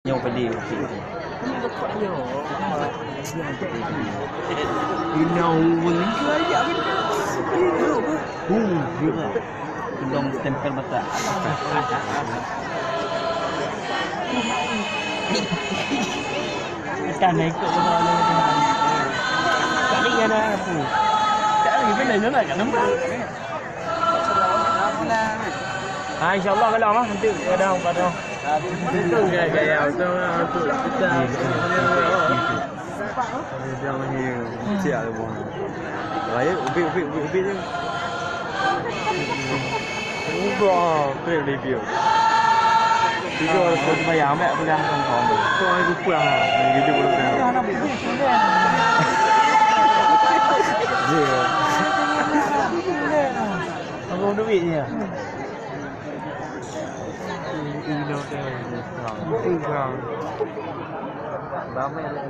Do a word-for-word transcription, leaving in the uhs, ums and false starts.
Nyoe pedih. Inau. Hu, gerak. Tolong stempel mata. Kita naik ke bawah. Kali ada apa? Kali mana nak nampak? Ah, insya Allah kalau mah nanti ada apa tu. Betul gaya-gaya betul lah untuk kita. Dia ni kecil lah buang. Raya ubit ubit ubit ubit je. Ubah, tu yang lebih. Tiga orang sembahyang, ambil pegang kong kong. Tu orang lupa lah. Yang gitu pun pegang. Ya. Abang duit je. Ini dah pegang. Ramai lagi.